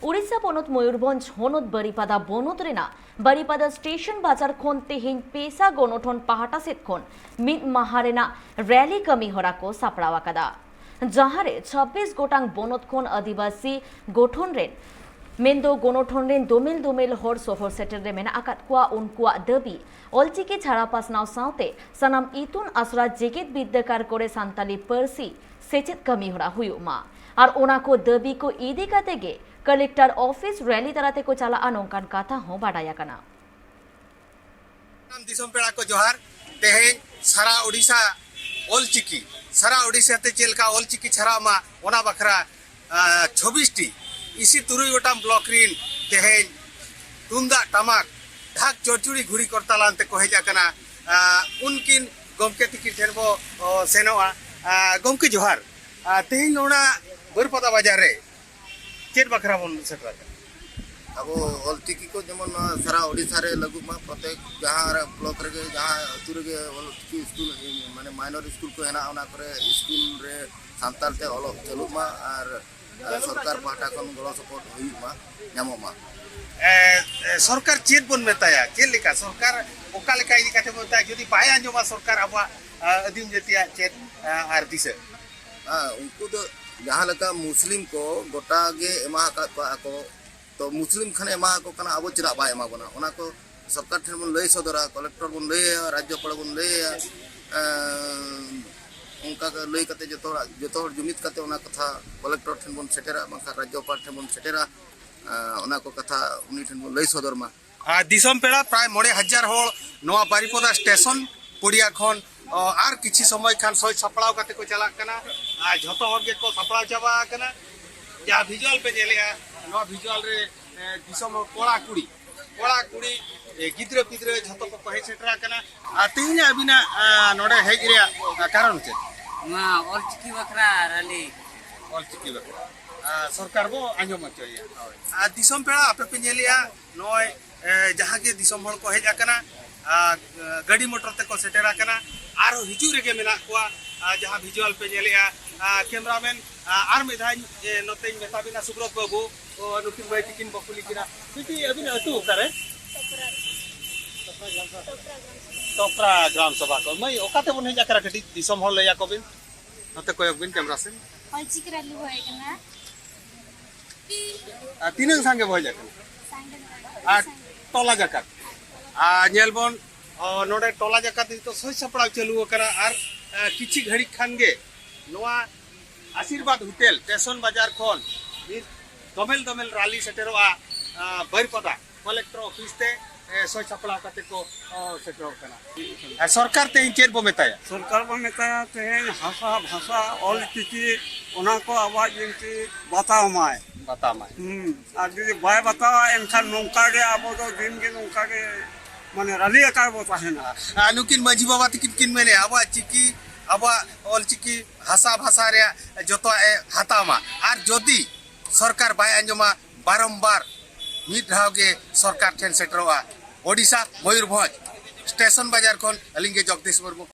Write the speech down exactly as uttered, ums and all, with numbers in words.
ᱩᱲᱤᱥᱥᱟ ᱯᱚᱱᱚᱛ ᱢᱚᱭᱩᱨᱵᱷᱚᱸᱡᱽ ᱦᱚᱱᱚᱛ ᱵᱟᱨᱤᱯᱟᱫᱟ ᱵᱚᱱᱚᱛ ᱨᱮᱱᱟᱜ ᱵᱟᱨᱤᱯᱟᱫᱟ ᱥᱴᱮᱥᱚᱱ ᱵᱟᱡᱟᱨ ᱠᱷᱚᱱ ᱛᱮᱦᱮᱧ ᱯᱮᱥᱟ ᱜᱚᱱᱚᱴᱷᱚᱱ ᱯᱟᱦᱴᱟ ᱥᱮᱫ ᱠᱷᱚᱱ ᱢᱤᱫ ᱢᱟᱦᱟ ᱨᱮᱱᱟᱜ ᱨᱮᱞᱤ ᱠᱟᱹᱢᱤ ᱦᱚᱨᱟ ᱠᱚ ᱥᱟᱯᱲᱟᱣ ᱟᱠᱟᱫᱟ, ᱡᱟᱦᱟᱸ ᱨᱮ ᱪᱷᱟᱵᱵᱤᱥ ᱜᱚᱴᱟᱝ ᱵᱚᱱᱚᱛ ᱠᱷᱚᱱ ᱟᱹᱫᱤᱵᱟᱹᱥᱤ ᱜᱚᱴᱷᱚᱱ ᱨᱮᱱ ᱢᱮᱱᱫᱚ ᱜᱚᱱᱚᱴᱷᱚᱱ ᱨᱮᱱ ᱫᱚᱢᱮᱞ ᱫᱚᱢᱮᱞ ᱦᱚᱲ ᱥᱚᱦᱚᱨ ᱥᱮᱴᱮᱨ ᱨᱮ ᱢᱮᱱᱟᱜ ᱟᱠᱟᱫ ᱠᱚᱣᱟ᱾ ᱩᱱᱠᱩᱣᱟᱜ ᱫᱟᱹᱵᱤ ᱚᱞᱪᱤᱠᱤ ᱪᱷᱟᱲᱟ ᱯᱟᱥᱱᱟᱣ ᱥᱟᱶᱛᱮ ᱥᱟᱱᱟᱢ ᱤᱛᱩᱱ ᱟᱥᱲᱟ ᱡᱮᱜᱮᱛ ᱵᱤᱨᱫᱟᱹᱜᱟᱲ ᱠᱚᱨᱮ ᱥᱟᱱᱛᱟᱞᱤ ᱯᱟᱹᱨᱥᱤ ᱥᱮᱪᱮᱫ ᱠᱟᱹᱢᱤ ᱦᱚᱨᱟ ᱦᱩᱭᱩᱜ ᱢᱟ ᱟᱨ ᱚᱱᱟ ᱠᱚ ᱫᱟᱹᱵᱤ ᱠᱚ ᱤᱫᱤ ᱠᱟᱛᱮ ᱜᱮ ᱠᱟᱞᱮᱠᱴᱚᱨ ᱚᱯᱷᱤᱥ ᱨᱮᱞᱤ ᱛᱟᱞᱟ ᱛᱮᱠᱚ ᱪᱟᱞᱟᱜᱼᱟ, ᱱᱚᱝᱠᱟᱱ ᱠᱟᱛᱷᱟ ᱦᱚᱸ ᱵᱟᱰᱟᱭ ᱟᱠᱟᱱᱟ᱾ ᱫᱤᱥᱚᱢ ᱯᱮᱲᱟ ᱠᱚ ᱡᱚᱦᱟᱨ᱾ ᱛᱮᱦᱮᱧ ᱥᱟᱨᱟ ᱳᱰᱤᱥᱟ ᱚᱞᱪᱤᱠᱤ, ᱥᱟᱨᱟ ᱳᱰᱤᱥᱟ ᱛᱮ ᱪᱮᱫ ᱞᱮᱠᱟ ᱚᱞᱪᱤᱠᱤ ᱪᱷᱟᱨᱟᱣ ᱢᱟ, ᱚᱱᱟ ᱵᱟᱠᱷᱨᱟ, ᱟᱸ, ᱪᱷᱚᱵᱵᱤᱥ ᱴᱤ ᱤᱥᱤ ᱛᱩᱨᱩᱭ ᱜᱚᱴᱟᱝ ᱵᱞᱚᱠ ᱨᱤᱱ ᱛᱮᱦᱮᱧ ᱛᱩᱢᱫᱟᱜ ᱴᱟᱢᱟᱠ, ᱰᱷᱟᱠ ᱪᱚᱲᱪᱩᱲᱤ ᱜᱷᱩᱲᱤ ᱠᱚᱨᱛᱟᱞ ᱟᱱᱛᱮ ᱠᱚ ᱦᱮᱡ ᱟᱠᱟᱱᱟ᱾ ᱟᱸ, ᱩᱱᱠᱤᱱ ᱜᱚᱢᱠᱮ ᱛᱤᱠᱤᱱ ᱴᱷᱮᱱ ᱵᱚ, ᱚ, ᱥᱮᱱᱚᱜᱼᱟ᱾ ᱟᱸ, ᱜᱚᱢᱠᱮ ᱡᱚᱦᱟᱨ᱾ ᱟᱸ, ᱛᱮᱦᱮᱧ ᱱᱚᱰᱮ ᱵᱟᱹᱨᱯᱟᱫᱟ ᱵᱟᱡᱟᱨ ᱨᱮ ᱪᱮᱫ ᱵᱟᱠᱷᱨᱟ ᱵᱚᱱ ᱥᱮᱴᱮᱨ ᱟᱠᱟᱱᱟ? ᱟᱵᱚ ᱚᱞᱪᱤᱠᱤ ᱠᱚ ᱡᱮᱢᱚᱱ ᱱᱚᱣᱟ ᱥᱟᱨᱟ ᱳᱰᱤᱥᱟ ᱨᱮ ᱞᱟᱹᱜᱩᱜ ᱢᱟ, ᱯᱨᱚᱛᱮᱠ ᱡᱟᱦᱟᱸ ᱨᱮ ᱵᱞᱚᱠ ᱨᱮᱜᱮ, ᱡᱟᱦᱟᱸ ᱟᱹᱛᱩ ᱨᱮᱜᱮ ᱚᱞᱪᱤᱠᱤ ᱥᱠᱩᱞ, ᱢᱟᱱᱮ ᱢᱟᱭᱱᱚᱨ ᱥᱠᱩᱞ ᱠᱚ ᱦᱮᱱᱟᱜᱼᱟ, ᱚᱱᱟ ᱠᱚᱨᱮ ᱥᱠᱩᱞ ᱨᱮ ᱥᱟᱱᱛᱟᱲ ᱛᱮ ᱚᱞᱚᱜ ᱪᱟᱹᱞᱩᱜ ᱢᱟ ᱟᱨ, ᱟᱨ ᱥᱚᱨᱠᱟᱨ ᱯᱟᱦᱴᱟ ᱠᱷᱚᱱ ᱜᱚᱲᱚ ᱥᱚᱯᱚᱦᱚᱫ ᱦᱩᱭᱩᱜ ᱢᱟ, ᱧᱟᱢᱚᱜ ᱢᱟ᱾ ᱮ, ᱮ, ᱥᱚᱨᱠᱟᱨ ᱪᱮᱫ ᱵᱚᱱ ᱢᱮᱛᱟᱭᱟ? ᱪᱮᱫ ᱞᱮᱠᱟ ᱥᱚᱨᱠᱟᱨ, ᱚᱠᱟ ᱞᱮᱠᱟ ᱤᱫᱤ ᱠᱟᱛᱮ ᱵᱚᱱ ᱢᱮᱛᱟᱭᱟ? ᱡᱩᱫᱤ ᱵᱟᱭ ᱟᱸᱡᱚᱢᱟ ᱥᱚᱨᱠᱟᱨ ᱟᱵᱚᱣᱟᱜ, ᱟ, ᱟᱹᱫᱤᱢ ᱡᱟᱹᱛᱤᱭᱟᱜ ᱪᱮᱫ, ᱟ, ᱟᱨ ᱫᱤᱥᱟᱹ? ᱦᱮᱸ, ᱩᱱᱠᱩ ᱫᱚ ᱡᱟᱦᱟᱸ ᱞᱮᱠᱟ ᱢᱩᱥᱞᱤᱢ ᱠᱚ ᱜᱚᱴᱟ ᱜᱮ ᱮᱢᱟ ᱟᱠᱟᱫ ᱠᱚᱣᱟ ᱠᱚ, ᱛᱚ ᱢᱩᱥᱞᱤᱢ ᱠᱷᱟᱱᱮ ᱮᱢᱟ ᱟᱠᱚ ᱠᱟᱱᱟ, ᱟᱵᱚ ᱪᱮᱫᱟᱜ ᱵᱟᱭ ᱮᱢᱟ ᱵᱚᱱᱟ? ᱚᱱᱟ ᱠᱚ ᱥᱚᱨᱠᱟᱨ ᱴᱷᱮᱱ ᱵᱚᱱ ᱞᱟᱹᱭ ᱥᱚᱫᱚᱨᱟ, ᱠᱚᱞᱮᱠᱴᱚᱨ ᱵᱚᱱ ᱞᱟᱹᱭ ᱟᱭᱟ, ᱨᱟᱡᱽᱡᱚᱯᱟᱲ ᱵᱚᱱ ᱞᱟᱹᱭ ᱟᱭᱟ᱾ ᱮᱸ, ᱚᱱᱠᱟ ᱜᱮ ᱞᱟᱹᱭ ᱠᱟᱛᱮ ᱡᱚᱛᱚ ᱦᱚᱲᱟᱜ, ᱡᱚᱛᱚ ᱦᱚᱲ ᱡᱩᱢᱤᱫ ᱠᱟᱛᱮ ᱚᱱᱟ ᱠᱟᱛᱷᱟ ᱠᱚᱞᱮᱠᱴᱚᱨ ᱴᱷᱮᱱ ᱵᱚᱱ ᱥᱮᱴᱮᱨᱟ, ᱵᱟᱝᱠᱷᱟᱱ ᱨᱟᱡᱽᱡᱚᱯᱟᱲ ᱴᱷᱮᱱ ᱵᱚᱱ ᱥᱮᱴᱮᱨᱟ᱾ ᱮᱸ, ᱚᱱᱟ ᱠᱚ ᱠᱟᱛᱷᱟ ᱩᱱᱤ ᱴᱷᱮᱱ ᱵᱚᱱ ᱞᱟᱹᱭ ᱥᱚᱫᱚᱨ ᱢᱟ᱾ ᱟᱨ ᱫᱤᱥᱚᱢ ᱯᱮᱲᱟ, ᱯᱨᱟᱭ ᱢᱚᱬᱮ ᱦᱟᱡᱟᱨ ᱦᱚᱲ ᱱᱚᱣᱟ ᱵᱟᱨᱤᱯᱚᱫᱟ ᱥᱴᱮᱥᱚᱱ ᱯᱚᱲᱤᱭᱟ ᱠᱷᱚᱱ, ᱚ, ᱟᱨ ᱠᱤᱪᱷᱤ ᱥᱚᱢᱚᱭ ᱠᱷᱟᱱ ᱥᱚᱡᱽ ᱥᱟᱯᱲᱟᱣ ᱠᱟᱛᱮ ᱠᱚ ᱪᱟᱞᱟᱜ ᱠᱟᱱᱟ᱾ ᱟᱨ ᱡᱷᱚᱛᱚ ᱦᱚᱲ ᱜᱮᱠᱚ ᱥᱟᱯᱲᱟᱣ ᱪᱟᱵᱟ ᱟᱠᱟᱱᱟ᱾ ᱡᱟᱦᱟᱸ ᱵᱷᱤᱡᱩᱣᱟᱞ ᱯᱮ ᱧᱮᱞᱮᱜᱼᱟ, ᱱᱚᱣᱟ ᱵᱷᱤᱡᱩᱣᱟᱞ ᱨᱮ, ᱮ, ᱫᱤᱥᱚᱢ ᱦᱚᱲ, ᱠᱚᱲᱟ ᱠᱩᱲᱤ, ᱠᱚᱲᱟ ᱠᱩᱲᱤ, ᱮ, ᱜᱤᱫᱽᱨᱟᱹ ᱯᱤᱫᱽᱨᱟᱹ ᱡᱷᱚᱛᱚ ᱠᱚᱠᱚ ᱦᱮᱡ ᱥᱮᱴᱮᱨ ᱟᱠᱟᱱᱟ᱾ ᱟᱨ ᱛᱮᱦᱮᱧᱟᱜ ᱟᱹᱵᱤᱱᱟᱜ, ᱟ, ᱱᱚᱰᱮ ᱦᱮᱡ ᱨᱮᱭᱟᱜ, ᱟ, ᱠᱟᱨᱚᱱ ᱪᱮᱫ? ᱱᱚᱣᱟ ᱚᱞᱪᱤᱠᱤ ᱵᱟᱠᱷᱨᱟ ᱨᱮᱞᱤ᱾ ᱚᱞᱪᱤᱠᱤ ᱵᱟᱠᱷᱨᱟ᱾ ᱟᱨ ᱥᱚᱨᱠᱟᱨ ᱵᱚ ᱟᱸᱡᱚᱢ ᱦᱚᱪᱚᱭᱮᱭᱟ᱾ ᱟᱨ ᱫᱤᱥᱚᱢ ᱯᱮᱲᱟ, ᱟᱯᱮ ᱯᱮ ᱧᱮᱞᱮᱜᱼᱟ, ᱱᱚᱜᱼᱚᱭ ᱮ, ᱡᱟᱦᱟᱸ ᱜᱮ ᱫᱤᱥᱚᱢ ᱦᱚᱲ ᱠᱚ ᱦᱮᱡ ᱟᱠᱟᱱᱟ, ᱟᱨ ᱮ, ᱜᱟᱹᱰᱤ ᱢᱚᱴᱚᱨ ᱛᱮᱠᱚ ᱥᱮᱴᱮᱨ ᱟᱠᱟᱱᱟ, ᱟᱨᱦᱚᱸ ᱦᱤᱡᱩᱜ ᱨᱮᱜᱮ ᱢᱮᱱᱟᱜ ᱠᱚᱣᱟ᱾ ᱟᱨ ᱡᱟᱦᱟᱸ ᱵᱷᱤᱡᱩᱣᱟᱞ ᱯᱮ ᱧᱮᱞᱮᱜᱼᱟ, ᱟᱨ ᱠᱮᱢᱨᱟᱢᱮᱱ, ᱟᱨ ᱟᱨ ᱢᱤᱫ ᱫᱷᱟᱣ ᱤᱧ, ᱮ, ᱱᱚᱛᱮᱧ ᱢᱮᱛᱟ ᱵᱤᱱᱟ, ᱥᱩᱵᱨᱚᱛ ᱵᱟᱹᱵᱩ, ᱚ, ᱱᱩᱠᱤᱱ ᱢᱟᱹᱭ ᱛᱤᱠᱤᱱ ᱵᱚ ᱠᱩᱞᱤ ᱠᱤᱱᱟ᱾ ᱵᱤᱴᱤ, ᱟᱹᱵᱤᱱᱟᱜ ᱟᱹᱛᱩ ᱚᱠᱟᱨᱮ? ᱴᱚᱯᱨᱟ ᱜᱨᱟᱢ ᱥᱚᱵᱷᱟ᱾ ᱴᱚᱯᱨᱟ ᱜᱨᱟᱢ ᱥᱚᱵᱷᱟ ᱠᱚ᱾ ᱢᱟᱹᱭ, ᱚᱠᱟ ᱛᱮᱵᱚᱱ ᱦᱮᱡ ᱟᱠᱟᱱᱟ? ᱠᱟᱹᱴᱤᱡ ᱫᱤᱥᱚᱢ ᱦᱚᱲ ᱞᱟᱹᱭ ᱟᱠᱚ ᱵᱤᱱ᱾ ᱱᱚᱛᱮ ᱠᱚᱭᱚᱜ ᱵᱤᱱ ᱠᱮᱢᱨᱟ ᱥᱮᱱ᱾ ᱚᱞᱪᱤᱠᱤ ᱨᱮᱞᱤ ᱦᱩᱭ ᱠᱟᱱᱟ᱾ ᱟᱨ ᱛᱤᱱᱟᱹᱜ ᱥᱟᱸᱜᱮ ᱵᱚ ᱦᱮᱡ ᱟᱠᱟᱱᱟ? ᱥᱟᱸᱜᱮ ᱫᱚ ᱵᱟᱝ᱾ ᱟᱨ ᱴᱚᱞᱟ ᱡᱟᱠᱟᱛ? ᱟᱨ ᱧᱮᱞ ᱵᱚᱱ, ᱚ, ᱱᱚᱰᱮ ᱴᱚᱞᱟ ᱡᱟᱠᱟᱛ ᱱᱤᱛᱚᱜ ᱥᱟᱹᱡ ᱥᱟᱯᱲᱟᱣ ᱪᱟᱹᱞᱩ ᱟᱠᱟᱱᱟ᱾ ᱟᱨ, ᱮ, ᱠᱤᱪᱷᱤ ᱜᱷᱟᱹᱲᱤᱡ ᱠᱷᱟᱱ ᱜᱮ ᱱᱚᱣᱟ ᱟᱥᱤᱨᱵᱟᱫᱽ ᱦᱳᱴᱮᱞ ᱥᱴᱮᱥᱚᱱ ᱵᱟᱡᱟᱨ ᱠᱷᱚᱱ ᱢᱤᱫ ᱫᱚᱢᱮᱞ ᱫᱚᱢᱮᱞ ᱨᱟᱞᱤ ᱥᱮᱴᱮᱨᱚᱜᱼᱟ, ᱟ, ᱵᱟᱹᱨᱤᱯᱟᱫᱟ ᱠᱚᱞᱮᱠᱴᱚᱨ ᱚᱯᱷᱤᱥ ᱛᱮ, ᱮ, ᱥᱟᱹᱡ ᱥᱟᱯᱲᱟᱣ ᱠᱟᱛᱮ ᱠᱚ, ᱚ, ᱥᱮᱴᱮᱨᱚᱜ ᱠᱟᱱᱟ᱾ ᱟᱨ ᱥᱚᱨᱠᱟᱨ ᱛᱮᱦᱮᱧ ᱪᱮᱫ ᱵᱚ ᱢᱮᱛᱟᱭᱟ? ᱥᱚᱨᱠᱟᱨ ᱵᱚ ᱢᱮᱛᱟᱭᱟ ᱛᱮᱦᱮᱧ ᱦᱟᱥᱟ ᱵᱷᱟᱥᱟ ᱚᱞ ᱪᱤᱠᱤ ᱚᱱᱟ ᱠᱚ ᱟᱵᱚᱣᱟᱜ ᱡᱤᱱᱛᱤ ᱵᱟᱛᱟᱣ ᱢᱟᱭ᱾ ᱵᱟᱛᱟᱣ ᱢᱟᱭ᱾ ᱦᱩᱸ, ᱟᱨ ᱡᱩᱫᱤ ᱵᱟᱭ ᱵᱟᱛᱟᱣᱟ ᱮᱱᱠᱷᱟᱱ ᱱᱚᱝᱠᱟ ᱜᱮ ᱟᱵᱚ ᱫᱚ ᱫᱤᱱ ᱜᱮ ᱱᱚᱝᱠᱟ ᱜᱮ ᱢᱟᱱᱮ ᱨᱟᱞᱤ ᱟᱠᱟᱨ ᱵᱚ ᱛᱟᱦᱮᱱᱟ᱾ ᱟᱨ ᱱᱩᱠᱤᱱ ᱢᱟᱹᱡᱷᱤ ᱵᱟᱵᱟ ᱛᱟᱹᱠᱤᱱ ᱠᱤᱱ ᱢᱮᱱᱮᱫᱼᱟ, ᱟᱵᱚᱣᱟᱜ ᱪᱤᱠᱤ, ᱟᱵᱚᱣᱟᱜ ᱚᱞ ᱪᱤᱠᱤ ᱵᱷᱟᱥᱟ, ᱵᱷᱟᱥᱟ ᱨᱮᱭᱟᱜ ᱡᱚᱛᱚᱣᱟᱜ ᱮ ᱦᱟᱛᱟᱣ ᱢᱟ᱾ ᱟᱨ ᱡᱩᱫᱤ ᱥᱚᱨᱠᱟᱨ ᱵᱟᱭ ᱟᱸᱡᱚᱢᱟ, ᱵᱟᱨᱚᱢᱵᱟᱨ ᱢᱤᱫ ᱫᱷᱟᱣ ᱜᱮ ᱥᱚᱨᱠᱟᱨ ᱴᱷᱮᱱ ᱥᱮᱴᱮᱨᱚᱜᱼᱟ᱾ ᱳᱰᱤᱥᱟ, ᱢᱚᱭᱩᱨᱵᱷᱚᱸᱡᱽ, ᱥᱴᱮᱥᱚᱱ ᱵᱟᱡᱟᱨ ᱠᱷᱚᱱ ᱟᱹᱞᱤᱧ ᱜᱮ ᱡᱚᱜᱽᱫᱤᱥ ᱢᱩᱨᱢᱩ᱾